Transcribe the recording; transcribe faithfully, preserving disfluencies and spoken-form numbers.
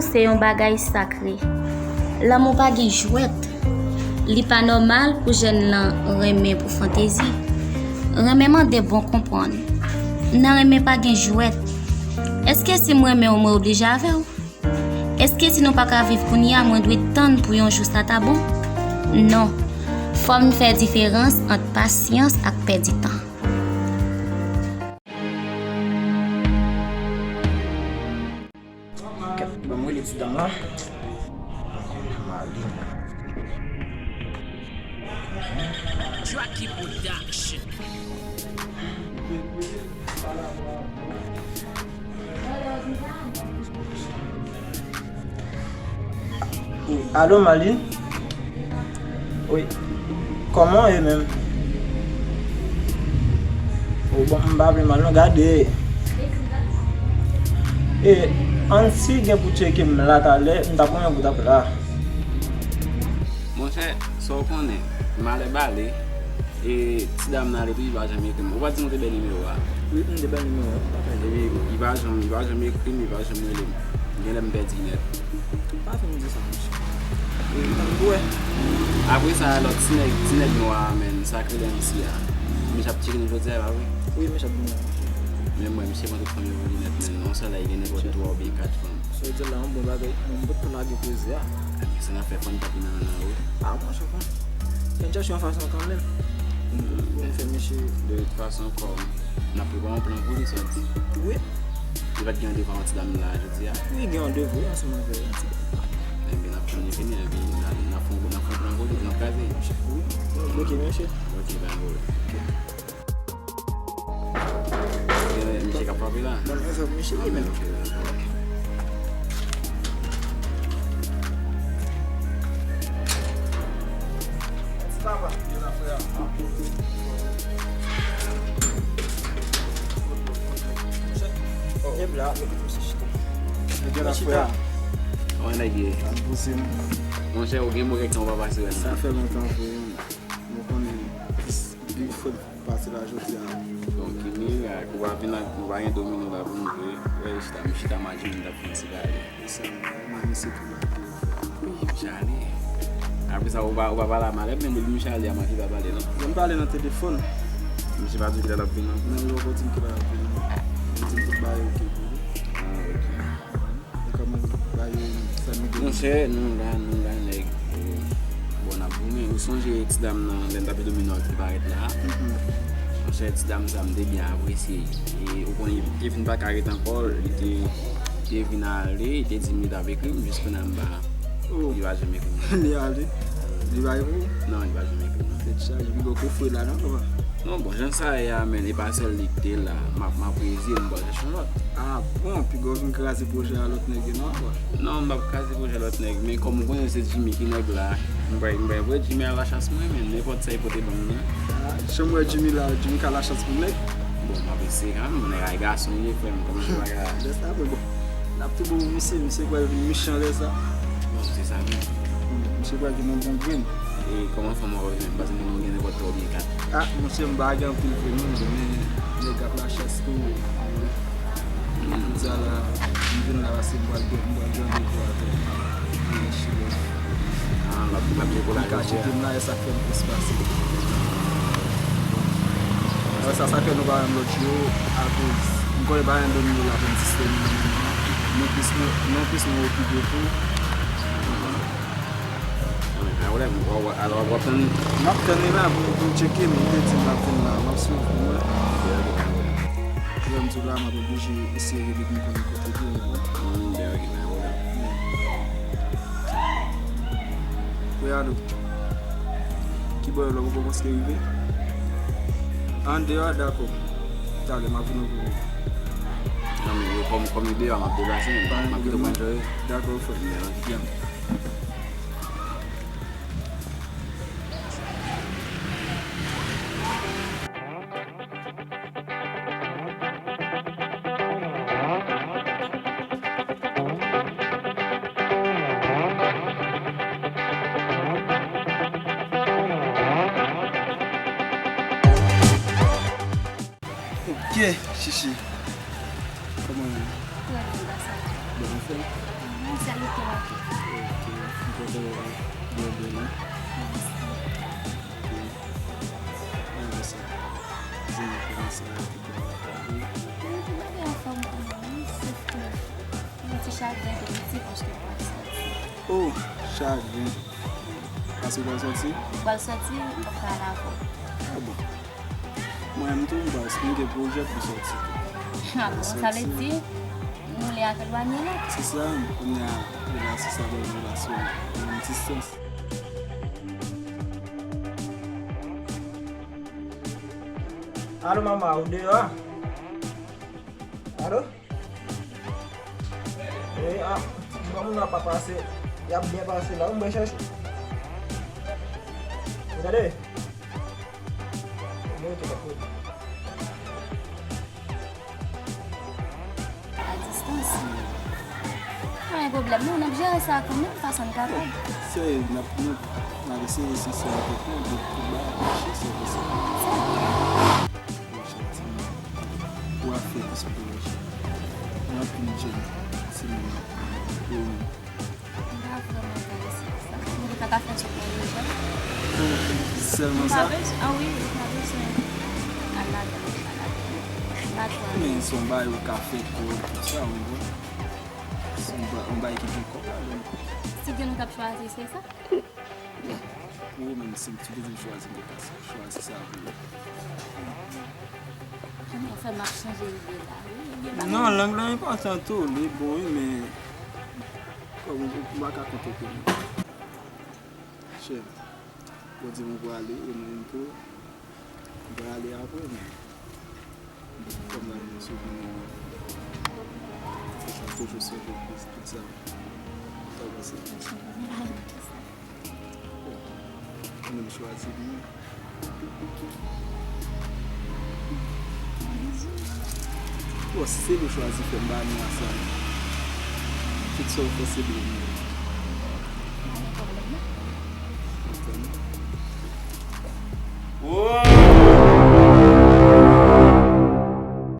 Se yon bagay sakre. Lanmou pa gen jwèt. Li pa nòmal pou jèn lan renmen pou fantezi. Renmen mande bon konprann. Nan renmen pa gen jwèt. Èske si m renmen w, mwen oblije avè w? Èske si nou pa ka viv kounye a, mwen dwe tann pou yon jou sa ta bon? Non. Fò n fè diferans ant pasyans ak pèdi tan. Kèt, ban m rele ti dam la. Malin. Jackie Production. Wi, alo, Malin? Wi. Kòman w ye menm? O, bon, m pa pi mal non, gade. E, ann si gen pou tcheke m la talè, m t ap renmen pou w t ap la. Monchè, sa w konnen, malè bale. E ti dam nan ale tou, li pa janm ekri m. Ou pa di m ou te bay nimewo a? Wi, m te bay nimewo a, m pa pèdi. Epi li pa janm, li pa janm ekri m, li pa janm rele m. Genlè m pèdi nèt. Pa fin di sa, monchè. E, tann pou wè. Apre sa, lòt ti nèg, ti nèg nwa a, menn, sa k rele M C a. Misye ap tcheke nou jodi a, pa vre? Wi, misye ap vini la. Men mwen, misye pran tout fanm yo pou li nèt, menn. Yon sèl la, li gen nenpòt twa oubyen kat fanm. Sa vle di la, yon bon bagay, mwen, m pot pou lage koze a. Ebyen, se n ap fè fò n tape nan, nan, wi. A, mwen, chòf, mwen. Fè n chèche yon fason kanmenm. Pou n fè misye. De tout fason, kòm n ap prepare yon plan pou li, sa w di. Wi. Li pa t gen randevou ak ti dam la jodi a? Wi, gen randevou ansanm avè yon ti dam. Ebyen, n ap tann li vini, epi n a, n a fè yon, n a fè yon plan pou li, n ap kraze. Wi, bloke, mesye. Ok, pa gen pwoblèm. Ok. Gen misye k ap frape la? Bon, mezanmi, misye li menm. Ok, ok. Kòman nèg ye? Monchè, ou gen mo kèk tan ou pa pase wè m. Sa fè lontan vre, wi. Nou konnen plis big frè pase la jodi a. Bon, ki mirak, ou pa vin ak, ou pa gen domino la pou nou jwe. Wè, chita, m chita, m ak Jimmy t ap fè yon ti pale. E sa, mwen, misye tou la, tou. Wi, misye ale. Apre sa, ou pa, ou pa pale a Malè, men depi misye ale a, m ak li pa pale, non. Lè m pale nan telefòn. Misye pa di w kilè l ap vin, non? Nan lè w pa di m kilè l ap vin, non. Li di m tout bagay oke pou li. Ah, ok. E kòman bagay yo, sa nou gen? Monchè, nou la, nou la, nèg. E, bon, n ap goumen. Ou sonje ti dam nan, lè n t ap jwe domino a ki parèt la? Mhm. Monchè, ti dam sa, m te byen apresye. E, ou konnen, li te vin pa ka ret ankò, li te, li te vin ale, li te di m li t ap ekri m, jis kounye a m pa, oh, li pa janm ekri m. Li ale? Li pa ekri w? Non, li pa janm ekri m, non. Tèt chaje, piga w kou fre la, non, papa? Non, bon, jan sa ye a, menn, e pa sèl li ki te la. M ap, m ap rezye l, m pral chèche yon lòt. Ah bon, piga w vin kraze pwojè a lòt nèg yo non, bò. Non, m p ap kraze pwojè lòt nèg, men kòm ou konnen se Jimmy ki nèg la, m pral, m pral voye Jimmy al lachas mwen, men nenpòt sa li pote ban m nan. Ah, jan m wè Jimmy la, Jimmy ka lachas pou nèg? Bon, m ap eseye kanmenm, nèg a gason li ye, frè m, kòman se bagay la? Lè sa, men bon. N ap tou bon pou misye, misye pral vin mechan lè sa. Bon, se sa menm. Hmm, misye pral gen yon bon grenn. E kòman fanm ou ap jwenn? Paske nou gen nenpòt twa oubyen kat. Ah, monchè, m pa gen anpil vre non, men nèg ap lachas tou. Kounye a la, m vin la paske m pral gen, m pral gen randevou avèk, e, Chilè. Ah, l ap, l ap dekouraje. Li ka kite m la, e sa k fè m plis pase. Apre sa, sa fè nou pa menm lòt jou, akoz m konnen pa gen domino la pou m sistèm. Non plis nou, non plis nou okipe tou. Anben, pa gen pwoblèm. W ap, w ap, alò, w ap tann li? M ap tann li la pou, pou l tcheke m. Li te di m l ap vin la. M ap swiv pou mwen. Ok, ok, pa gen pwoblèm. Jan m di w la, m ap oblije eseye rele pou m konnen kote l ye. Hmm, ben, ok, pa gen pwoblèm. Wi, alo. Ki bò w ye la, ou poko prèske rive? Andeyò, dakò. Talè, m ap vin ouvri. Non, men yo, kòm, kòm yo deyò, m ap deplase, men m ap kite w pran jòy. Dakò, frè m. Byen. Ok, Chichi. Kòman w ye? Trè byen, grâce à Dieu. Bon, anfòm? Mhm. Salite w anpil. Ok, m kontan wè w byen byen wi. Mèsi. Ok. Mwen wè sa. Zanmi kòmanse a te byen lakay wi. Mwen te bagay anfòm pou mwen wi, sof ke mwen ti chagren ke m ti panch ke m pral sòti. Oh, chagren. Paske w pral sòti? M pral sòti, m p ap ka al avè w. Ah bon. Mwen menm tou, m pral, m gen pwojè pou sòti tou. Ah bon, sa vle di nou lè ap elwanye la? Se sa, kounye a, relasyon sa, bon, relasyon long distance. Alo, manman, ou deyò? Alo? E, a, granmoun nan pa pase, y ap byen pase la, wi, mwen chèche. Ou tande? Mwen rete pa kote. A distans. Pa gen pwoblèm, non, n ap jere sa kanmenm, fason n kapab. Serye, n ap, n ap, n ap eseye, se sa, n ap fè, pou, pou bagay mache, se pou sa. Sa byen. Mwen santi pou afè psikoloji. Gen anpil jèn timoun yo. M pa vrèman enterese nan sa. Mwen gentan ka fè yon sot nan rezo. Sèlman sa? M pa bezwen, ah wi, m pa bezwen al ladan l, m pa ladan l. M pa twò ale. Men se yon bagay ou ka fè kò w, tout sa, ou konprann? Se yon ba-, yon bagay ki gen kòb ladan l. Si gen nou t ap chwazi, se sa? Bon, pou ou menm, si m sipoze m chwazi, m te ka chwazi sa pou ou. Kòman fè m ap chanje ide la, wi, ide la. Non, lang lan enpòtan tou, li bon, wi, men kòm ou, ou pa ka konte pou li. Chè, ou di m ou prale, e mwen menm tou, m prale apre, men. Kòm la, mwen sou mwen. Fò sa toujou sonje plis tout sa. Sa w panse? Mwen chwazi li. Bon, si se li w chwazi fè m ba nou ansanm. Tout sa w fè se pou mwen. Oh!